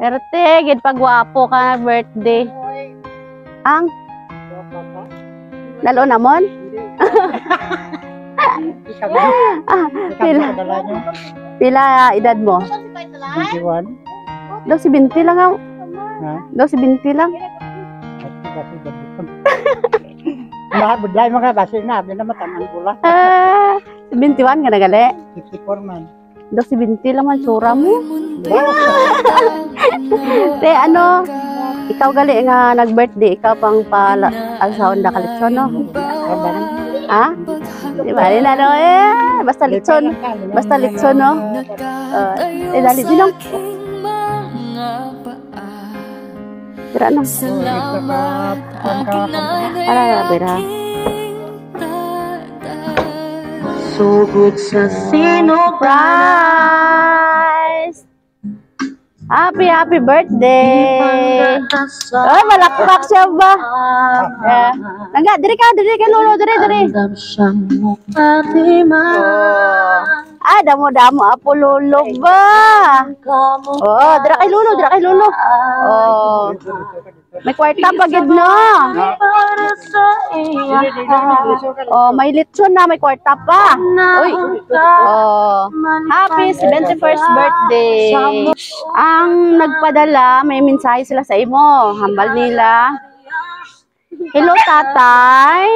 Erte, gid pagwapo ka birthday. Ang lalo namon? Ah, pila edad mo? 21. Daw si 20 lang ako. Ha? Daw si 20 lang. Kasi Budlay mga basi na, abi na matanang bula. Ah, 21 ka na gali. 64 man. Daw si 20 lang man tsura mo. Te, ano, ikaw gali nga nag-birthday, ikaw pang pala alsahon na kalitson, no? Ha? Di ba? Di na, no? Eh, basta litson. Basta litson, no? Eh, dali, din. Tira na. Salamat, aking nanay, Ara, bira. Aking tatay. Sugod sa sino Surprise! Happy, happy birthday! Ay, malakpak siya ba? Yeah. Nangga, diri ka, Lolo, diri, diri. Andam siyang mukatima. Ah, damo damo apo Lolo ba? Oh, dira kay Lolo, dira kay Lolo. Oh. May kwarta pa gid no. Para sa iya. Oh, may litson na, may kwarta pa. Uy. Oh. Happy 71st birthday. Ang nagpadala, may mensahe sila sa imo. Hambal nila. Hello, Tatay.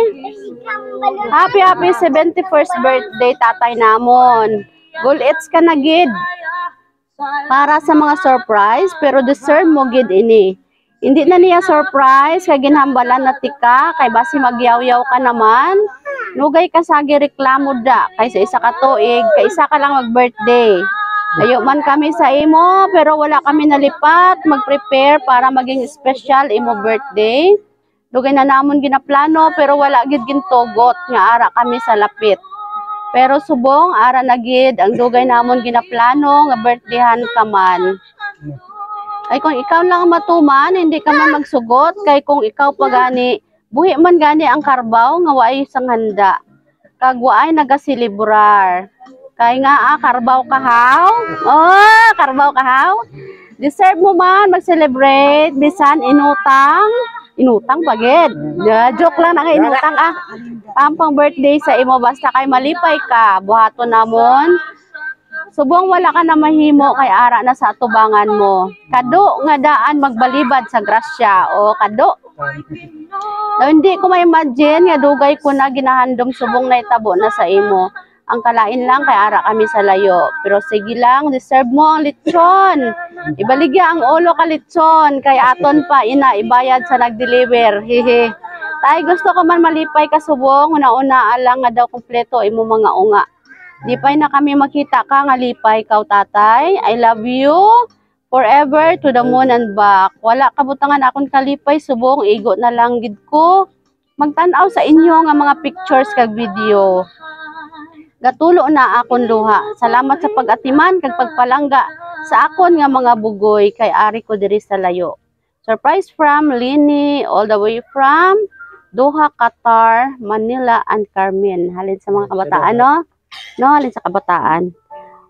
Happy, happy 71st birthday, Tatay namon. Gulits ka na gid. Para sa mga surprise, pero deserve mo gid ini. Hindi na niya surprise, kay ginhambalan na tika, kay basi magyaw-yaw ka naman. Nugay ka sagi reklamo da, kay sa isa ka tuig, kay isa ka lang mag-birthday. Layo man kami sa imo, pero wala kami nalipat, mag-prepare para maging special imo birthday. Dugay na namon ginaplano, pero wala gid gintugot nga ara kami sa lapit. Pero subong ara na gid ang dugay namon ginaplano nga birthdayhan ka man. Ay kung ikaw lang ang matuman, hindi ka man magsugot kay kung ikaw pa gani, buhi man gani ang karbaw nga waay sang handa. Kag waay nagaselebrar. Kay nga ah, karbaw ka haw? Oh, karbaw ka haw? Deserve mo man mag-celebrate bisan inutang. Inutang pagid. Yeah, joke lang na nga inutang ah. Pampang birthday sa imo basta kay malipay ka. Buhaton namon. Subong wala ka na mahimo kay ara na sa atubangan mo. Kado nga daan magbalibad sa grasya o kado. Daw hindi ko ma-imagine nga dugay ko na ginahandom subong na itabo na sa imo. Ang kalain lang kay ara kami sa layo. Pero sige lang, deserve mo ang litson. Ibaligya ang ulo ka litson kay aton pa ina ibayad sa nagdeliver. Hehe. Tay, gusto ko man malipay ka subong, una-una alang nga daw kompleto imo mga unga. Lipay na kami makita ka nga lipay kaw, Tatay. I love you forever, to the moon and back. Wala kabutangan akon kalipay subong, igo na lang gid ko magtan-aw sa inyo nga mga pictures kag video. Gatulo na akon luha. Salamat sa pag-atiman kag pagpalangga sa akon nga mga bugoy kay ari ko diri sa layo. Surprise from Lini all the way from Doha, Qatar, Manila and Carmen. Halin sa mga kabataan, no? No, halin sa kabataan.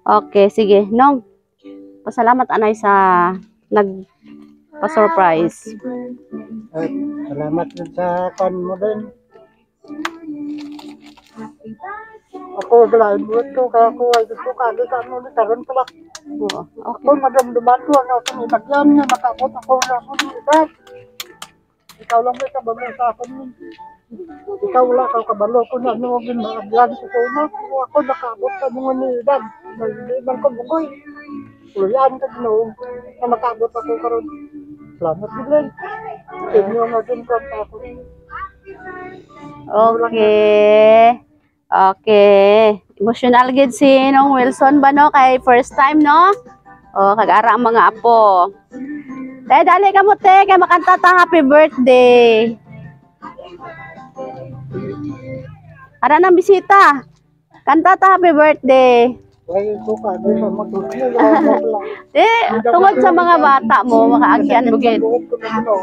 Okay, sige. Nong, pasalamat anay sa nagpa-surprise. Ay, salamat din sa kan mo din. Ako, blind mo ko, kaya ako ay gusto kagi ka mo ni karon pala. Oo, okay. Ako madamdaman ko ang akong inagyan nga makaabot ako nga akong edad. Ikaw lang may kabalo sa akon. Ikaw wala ka kabalo ko na ano ang maagyan ko ko na. Kung ako nakaabot ka mo ni edad. Hindi man ko bugoy. Uluyan ka Ginoo na makaabot ako karon. Salamat din. Inyo nga din ko sa ako. Okay. Okay. Emotional gid si Nong Wilson ba, no, kay first time, no? Oh, kag-ara ang mga apo. Te, dali ka mo, te, kay makanta ta happy birthday. Ara nang bisita. Kanta ta happy birthday. Ay, ko ka, di ba magtuloy. Te, tungod sa mga bata mo, makaagyan mo gid. Buot ko na Ginoo.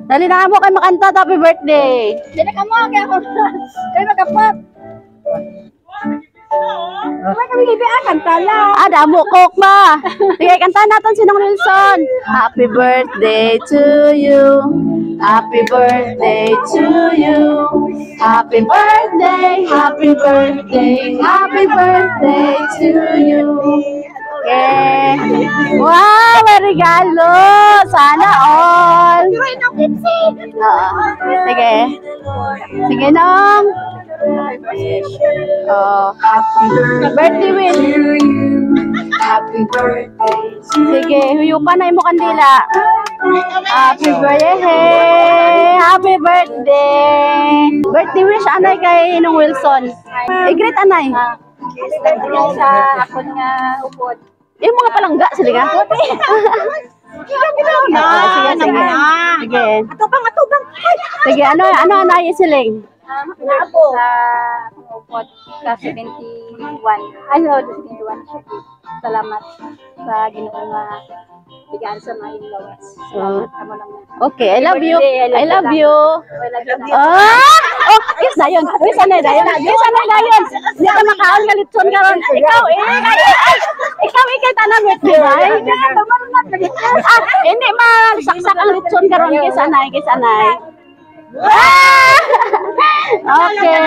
Dali na mo kay makanta ta happy birthday. Dili ka mo kay ako. Kay makapat. Ah, damo coke ba? Sige, kanta natin si Nong Wilson. Happy birthday to you. Happy birthday to you. Happy birthday, happy birthday, happy birthday to you. Okay. Wow, may regalo. Sana all. Oo. Sige. Sige, Nong. Oh. Birthday wish. Happy birthday. Sige, huyupan na imo kandila. Happy birthday! Happy birthday! Birthday wish anay kay Nong Wilson. I-greet anay. Sa akon nga upod. Yung mga palangga sila nga. Oo, sige, sige. Sige. Atubang, atubang. Sige, ano ano anay siling? Sa akong upod ka 71. Ay, no, 71 siya. Salamat sa Ginoo nga bigaan sa mga lawas. Salamat amo lang na. Okay, I love you. I love you. I love you. Ah! Oh, kiss dayon. Kiss anay dayon. Kiss anay dayon. Hindi ka makaon nga litson karon. Ikaw eh, ay, ay, ikaw ikay tanan birthday, right? Ah, hindi ma saksak ang litson karon. Kiss anay, kiss anay. Ah! Okay.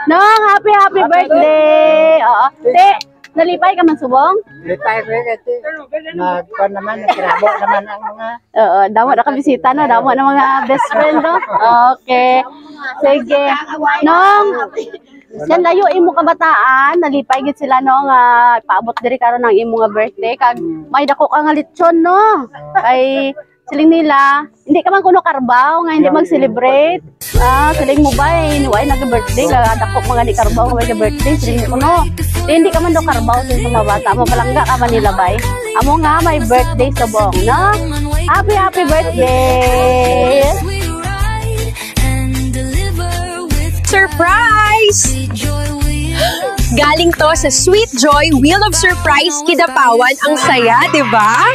Nong, happy happy birthday. Oo. Te, nalipay ka man subong? Lipay ko kasi nagkuan naman, nagtrabo naman ang mga Oo, damo na ka bisita no, damo na mga best friend no. Okay. Sige. Nong, yan layo imo kabataan, nalipay gid sila no nga paabot diri karon ang imo nga birthday kag may dako ka nga litson no. Kay siling nila, hindi ka man kuno karbaw nga hindi mag-celebrate. Ah, siling mo ba eh, way nag-birthday ka dako mga ni karbaw nga may birthday siling mo kuno. Di, hindi ka man daw karbaw sa mga bata mo palangga ka man nila bay. Amo nga may birthday subong no. Happy happy birthday. We ride and deliver with Surprise! sweet joy we Galing to sa Sweet Joy Wheel of Surprise Kidapawan. Ang saya, di ba?